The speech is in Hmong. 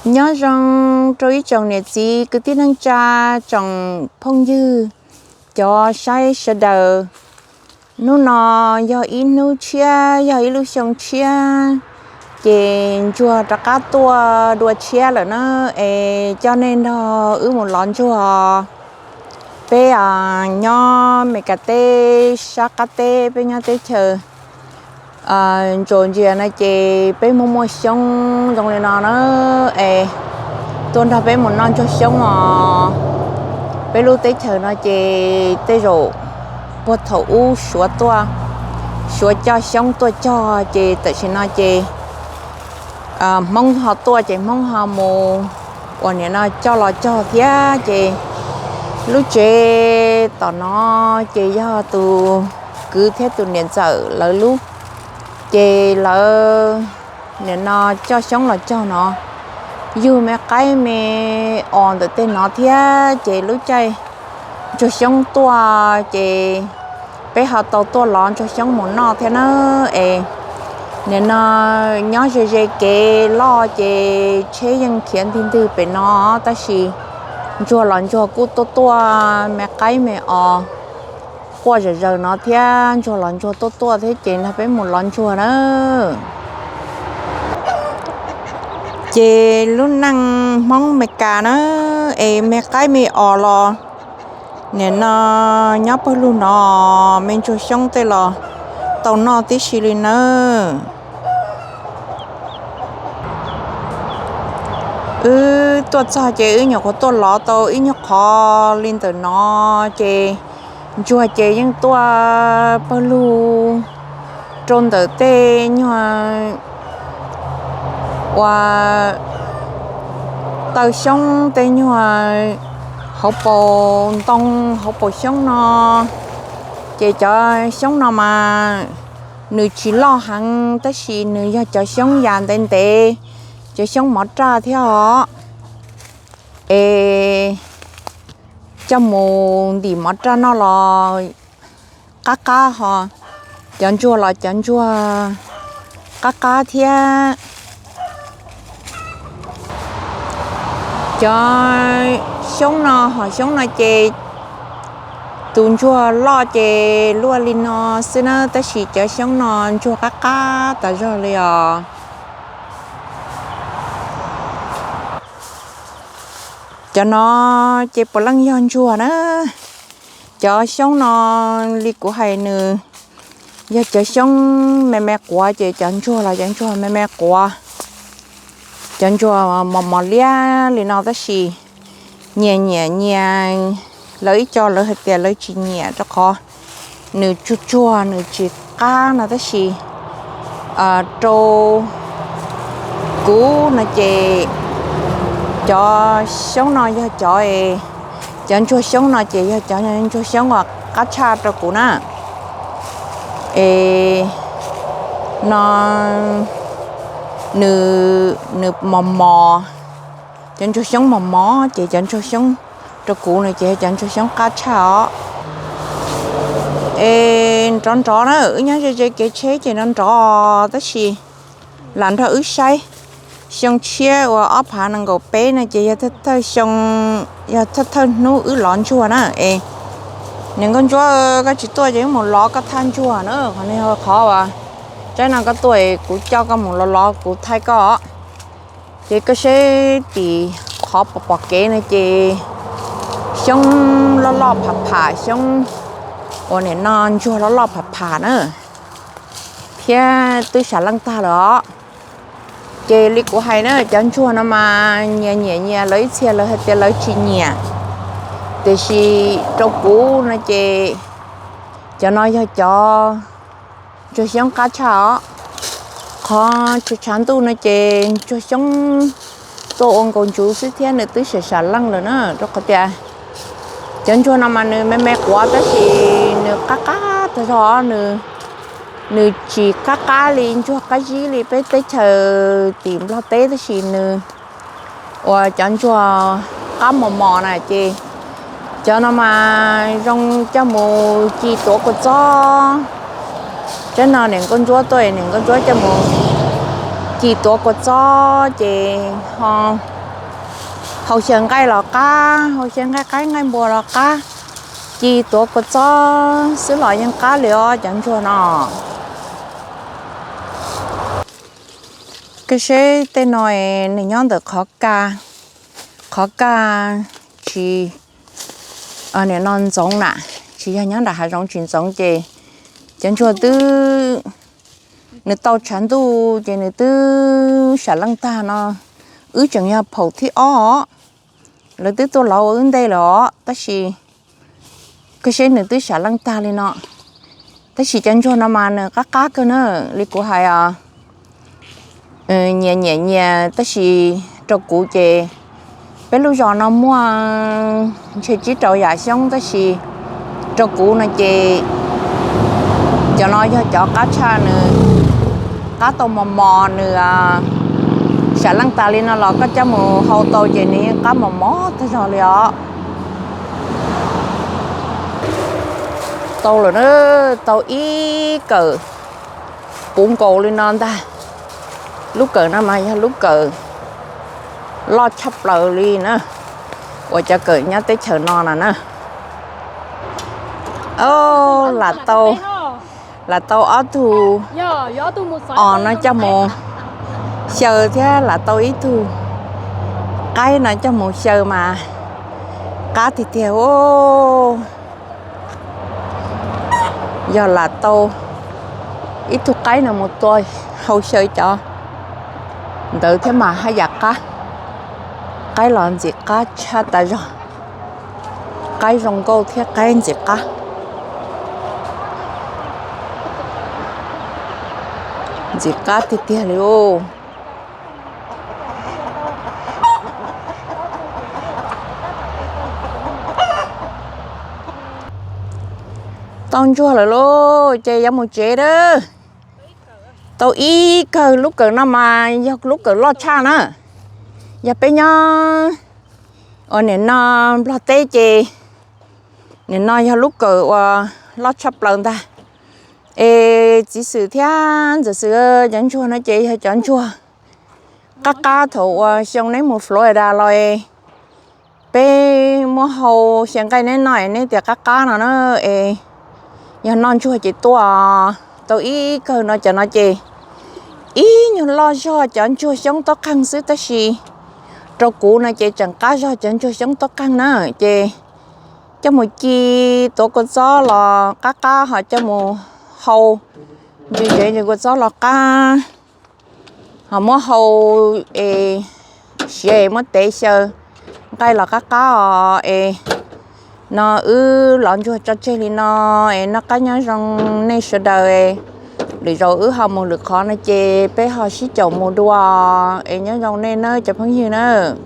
Nyob zoo rau ib tsoom niam txiv kwv tij neej tsa, tsoom phooj ywg, cov saib sawv daws. Hnub no yog ib hnub tshiab, yog ib lub xyoo tshiab, ces ntsuag rov qab tuaj dua tshiab lawm na, es coj nej nrog wb mus lov ntsuag. Peb nyob Meskas teb sab qab teb, peb nyob teb chaws Georgia no ces peb muaj muaj xyoob zoo li no na, es tuaj nrog peb mus noj ntsuag xyoob os. Peb lub teb chaws no ces tej zaum puag thaum ub Suav tuaj, Suav coj xyoob tuaj cog ces tam sim no ces Hmoob ho tuaj ces Hmoob ho mus uas nim no coj los cog thiab ces lub tsev tom no ces yog tus kwv thiab tus niam ntxawm lawv lub, ces lawv nim no coj xyoob los cog no, yug me qaib me os ntawm tej no thiab ces lub caij ntsuag xyoob tuaj ces peb ho tau tuaj lov ntsuag xyoob mus noj thiab na. Es nim no nyob ze ze kev loj ces tsheb yeej khiav ntig ntwg pem no, tab sis ntsuag los ntsuag kuj tuaj tuaj me qaib me os quaj zom zaws no thiab, ntsuag los ntsuag tuaj tuaj thiab ces nrog peb mus lov ntsuag na. Ces lub neej Hmoob Meskas na, es me qaib me os los nim no nyob pawg lug no, me ntsuag xyoob tej los tau noj tib si li nawb. Wb tuaj txog ces wb nyuam qhuav tuaj lov tau ib nyuag qhov li ntawm no ces ntsuag ces yeej tuaj pawg lug rau ntawm tej nyuag uas taw xyoob, tej nyuag hauv paus ntoo, hauv paus xyoob no. Ces cov xyoob no mas nws tsis loj heev tab sis nws yog cov xyoob yas ntev ntev, cov xyoob mov raj thiab os. Es coj mus ntim mov raj noj los qab qab ho, cov ntsuag los cov ntsuag qab qab thiab. Cov xyoob no, hom xyoob no ces tus ntsuag loj ces luaj li no xwb na, tab sis cov xyoob no ntsuag qab qab tas zog li os. Cov no ces puav leej yog ntsuag na. Cov xyoob no li kuv hais nws yog cov xyoob me me quav ces cov ntsuag los cov ntsuag me me quav, cov ntsuag mos mos liab li no tab sis nyias nyiam nyias, lawv ib co lawv hais tias lawv tsis nyiam rau qhov nws tsuag tsuag nws tsis qab no tab sis rau kuv no ces cov xyoob no yog cov, cov ntsuag xyoob no ces yog cov ntsuag xyoob uas qab tshaj rau kuv na. Es no nws, nws mos mos, cov ntsuag xyoob mos mos ces cov ntsuag xyoob rau kuv no ces yog cov ntsuag xyoob qab tshaj os. Es nrov nrov na, wb nyob ze ze kev tsheb ces nrov nrov tab sis lam nrog wb saib. Xyoo tshiab uas ob phav nees nkaum peb no ces yog thawj thawj xyoo, yog thawj thawj hnub wb lov ntsuag na. Es niam nkauj ntsuab, koj tsis tuaj ces wb mus lov koj thaj ntsuag na, qhov no yog qhov uas tsaib no koj tuaj es kuv coj koj mus lov lov kuv thaij koj. Ces koj saib tim qhov pom pom kev no ces xyoob loj loj pham pham, xyoob uas nim no ntsuag loj loj pham pham na, thiab twb sam leej tag lawm os. Ces li kuv hais na, cov ntsuag no mas nyias nyiam nyias, lawv ib txhia lawv hais tias lawv tsis nyiam, tiam sis rau kuv no ces cov no yog cov ntsuag xyoob qab tshaj os. Qhov tshav tshav ntuj no ces ntsuag xyoob tuaj ua nkaus ntsuv xwb thiab nws twb sam sam leej lawm na, rau qhov tias cov ntsuag no mas nws me me quav tab sis nws qab qab tag zog, nws tsis qab qab li ntsuag qab zib li peb teb chaws tim Nplog teb tab sis nws uas cov ntsuag qab mos mos na ces cov no mas zoo coj mus ci tuav kua txob. Tsaib no niam nkauj ntsuab tuaj, niam nkauj ntsuab coj mus Ci tuav kua txob ces ho hau xyaw nqaij los qab, hau xyaw nqaij qaib nqaij npua los qab, ci tuav kua txob xwb los yeej qab li os cov ntsuag no. Koj seb tej no nws nyob ntawm qhov kaj, qhov kaj tsis, nim no ntxoov na, tsis yog nyob nram hav zoov tsis ntxoov ces cov ntsuag twb, nws tau tshav ntuj ces nws twb sam leej tag no. Wb tseem yog phaum thib ob os, lawv twb tuaj lov ua wb ntej lawm os, tab sis koj seb nws twb sam leej tag li no. Tab sis cov ntsuag no mas nws qab qab kawg na, li kuv hais os, nyias nyiam nyias, tab sis rau kuv ces peb lub zos no muaj ntshe tsib rau yam xyoob, tab sis rau kuv no ces cov no yog cov qab tshaj, nws qab tau mos mos, nws sam leej tas li no los koj coj mus hau tau ces nws yeej qab mos mos tag zog li os. Tau lawm na, tau ib kawm puv nkaus li no ntag. Lub kawm no mas yog lub kawm loj tshaj plaws li na, uas cov kawm nyob teb chaws no no na. Lam tau, lam tau ob tug os no coj mus xyaw thiab lam tau ib tug qaib no coj mus xyaw mas qab tiag tiag. Yog lam tau ib tug qaib no mus tua hau xyaw cov ntawd thiab mas haj yam qab. Qaib los ntxim qab tshaj tas zog. Qaib zoo nkauj thiab qaib ntxim qab. Ntxim qab tiag tiag li. Tau ntsuag lawm lauj, ces yuav mus tsev lawm. Tau ib kawm, lub kawm no mas yog lub kawm loj tshaj na. Yog peb nyob uas nim no Nplog teb ces nim no yog lub kawm uas loj tshaj plaws ntag. Es txiv xwm thiab ntxawm xwm, cov ntsuag no ces yog cov ntsuag qab qab thaum uas xyoo neb mus Florida los es peb muab hau xyaw nqaij neb noj es neb tias qab qab no na. Es yog noj ntsuag ces tuaj tau ib kawm no, cov no ces ib nyuag loj zog cov ntsuag xyoob tob qeeg xwb, tab sis rau kuv no ces tseem qab zog cov ntsuag xyoob tob qeeg na. Ces coj mus ci tuav kua txob los qab qab, ho coj mus hau ntsis zes ntsis kua txob los qab, ho muab hau es siav es muab tev xyaw nqaij los qab qab os. Es no wb lov ntsuag tso tseg li no, es noj qab nyob zoo nej sawv daws. Lwm zaus wb ho mus lwm qhov no ces peb ho sib caum mus dua, es nyob zoo nej nawb cov phooj ywg nawb.